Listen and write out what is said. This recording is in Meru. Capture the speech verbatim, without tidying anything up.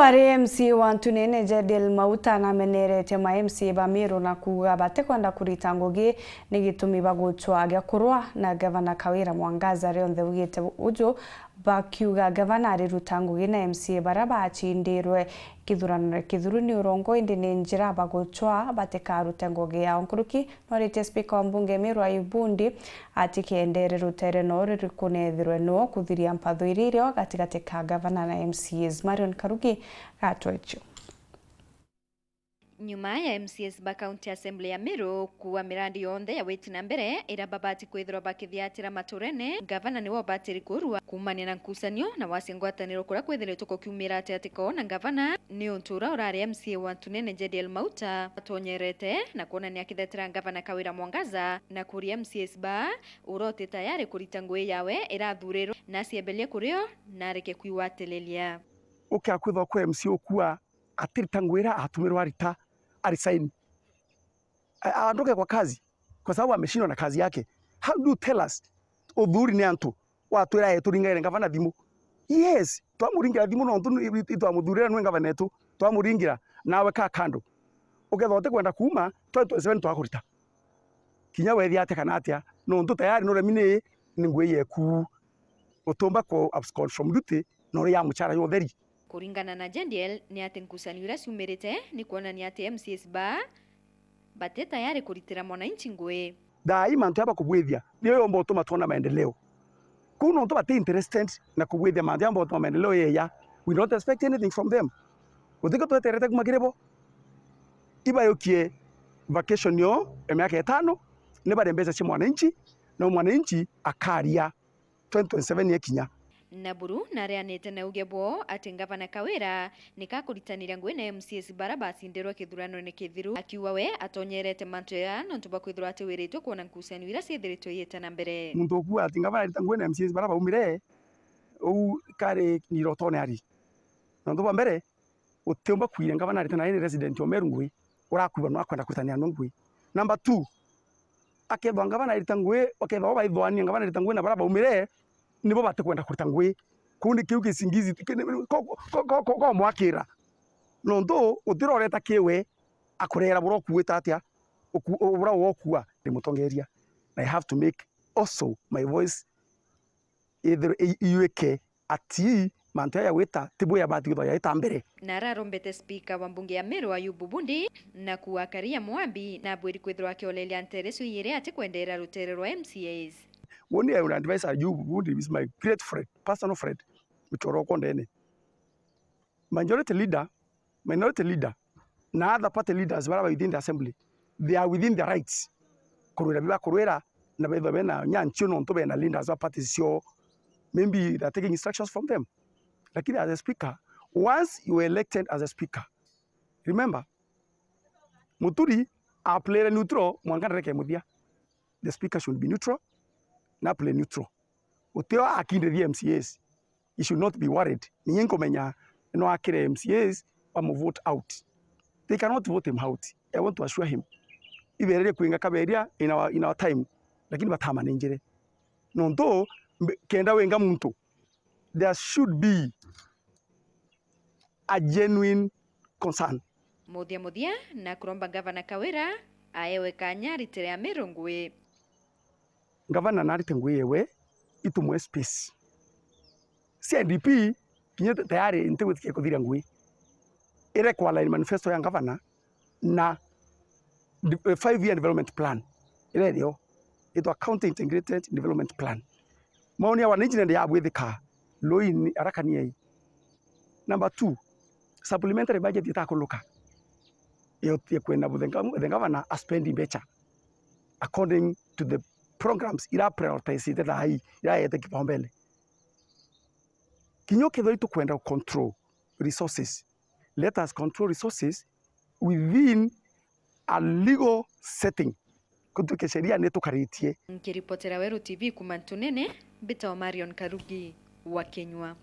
Ari M C A wa Ntunene Jediel Mauta nameneretie ma M C A ba Meru na kuuga batikwenda kurita ngugi ni gitumi bagucwa gia kurwa na Gavana Kawira Mwangaza rionthe ugite uju, bakiuga gavana ariruta ngugi na M C A baria bacindirwe kithurano kithuru ni urongo, indi ni njira bagucwa batikarute ngugi yao. Nkuruki noritie spika wa mbunge Meru Ayub Bundi ati kiendere rutere no ririku nethirwe no kuthiria mpatho iria irio gatigati ka gavana na M C As. Marion Karugi gatwechu. Nyuma ya M C As ba County Assembly ya Meru kuuga mirandi yonthe ya witi na mbere iria babati kwithirwa bakithiatira maturene, gavana niwe ubatiri kurua kuumania na nkucanio na wasia ngwataniro kuria kwithiritwe kukiumira ati ati koona gavana, ni untu uria urari M C A wa Ntunene Jediel Mauta atonyerete na kwonania akithetera gavana Kawira Mwangaza na kuria M C As ba uria uti tayari kurita ngugi yawe irathurirwe na acieberie kurio na areke kwigwatiriria. Ukia kwithwa kwi M C A ukua atirita ngugi iria atumirwe arita, arisaini. A-, aondoke kwa kazi kwa sababu ameshindwa na kazi yake. How do you tell us uthuri ni antu watwira, "Ee, turingaire ngavana thimu"? Yes, twamuringira thimu nontu ni-, i-, itwamuthurira niwe ngavana etu, twamuringira, nawe ka kando. Ukethwa utikwenda kuuma, twenty twenty-seven twakurita. Kinya wethia atia kana atia, nontu tayari nuremi ni, ni ngugi yeku. Utumba ku abscond from duty na uri ya muchara ya utheri. Kuringana na Jediel, ni ati nkucanio iria ciumirite ni kuonania ati M C As ba bati tayari kuritira mwananchi ngugi. Thaa ii mantu jaba kubwithia niyo yomba utuma twona maendeleo. Kuu nontu bati interested na kubwithia mantu jaba utuma maendeleo yeya, we don't expect anything from them. Gutikio tweterete kuma kiri bo. Ibayukie vacation yo ya miaka itano, ni baria mbeca cia mwananchi, na mwananchi akaria twenty twenty-seven yekinya. Naburu nareanite na uge bwo ati Ngavana Kawira nika kuritaniria ngugi na M C As bara bacindirwe kithuranone kithiru, akiuga we atonyerete mantu jaya nontu bwa kwithirwa atiwiritwe kwona nkucanio iria ciithiritwe igiita na mbere. Muntu ukuuga ati Ngavana arita ngugi na M C As bara baumire, uu kari ni irotone ari. Nontu bwa mbere, utiumba kwiria Ngavana arita na ni resident o Meru ngugi, urakuuga no akwenda kuritania no ngugi. Number two, akethwa Ngavana arita ngugi, akethwa bo baithwania Ngavana arita ngugi na bara baumire, nibo batikwenda kurita ngugi. Kuu ni kiu kisingizi, ki-, ni-, ko-, ko-, ko-, ko-, komwakira. Nontu utiroreta kiwe akurera bura ukuite atia, uku-, u-, bura wokua ni mutongeria. I have to make also my voice ithirwe i-, iyuike ati mantu jaya ya gwita ti bo yabati kwithirwa yaita mbere. Na ararombete spika wa mbunge ya Meru Ayubu Bundi na kuuga Karia Mwambi na abwiri kwithirwa akioleria nteere cio iiri ati kwendeera ruteere rwa M C As. Woni I would advise Ayubu Bundi is my great friend, personal friend, muchoro okwa ndene. Majority leader, minority leader, na other party leaders bara ba within the assembly, they are within their rights kurwira biba kurwira, na bethwa bena nyanchio nontu bena leaders ba parties cio, maybe they're taking instructions from them. Lakini as a speaker, once you are elected as a speaker, remember, Muturi a play neutral mwanka ndareke muthia. The speaker should be neutral, na play neutral. Utio akindithia M C As. You should not be worried. Ninye nkumenya no akire M C As bamu vote out. They cannot vote him out. I want to assure him. Ibererie kwinga kaberia in our, in our time. Lakini batamanenjere. Nontu mbe-, kenda wenga muntu, there should be a genuine concern. Muthia muthia, na kuromba Ngavana Kawira aewe kanya aritire Ameru ngugi. Ngavana narite ngugi yewe, itumwe space. C N D P kinya tayari ntigwitikia kuthiria ngugi. Ire kwa line manifesto ya ngavana na de-, five year development plan iria irio, itwa County Integrated Development Plan. Maoni ya wananchi nende yabwithika, loin arakaniai. Number two, supplementary budget itakunuka. Iyo tie kwenda buthenga, buthenga bana a spending better according to the programs ira prioritize thaa hii, ira yete kipaumbele. Kinya ukethirwa itukwenda control resources, let us control resources within a legal setting. Kutuike sheria nitukaritie. Nkiripotera Weru T V kuma Ntunene, mbitagwa Marion Karugi wa Kinyua.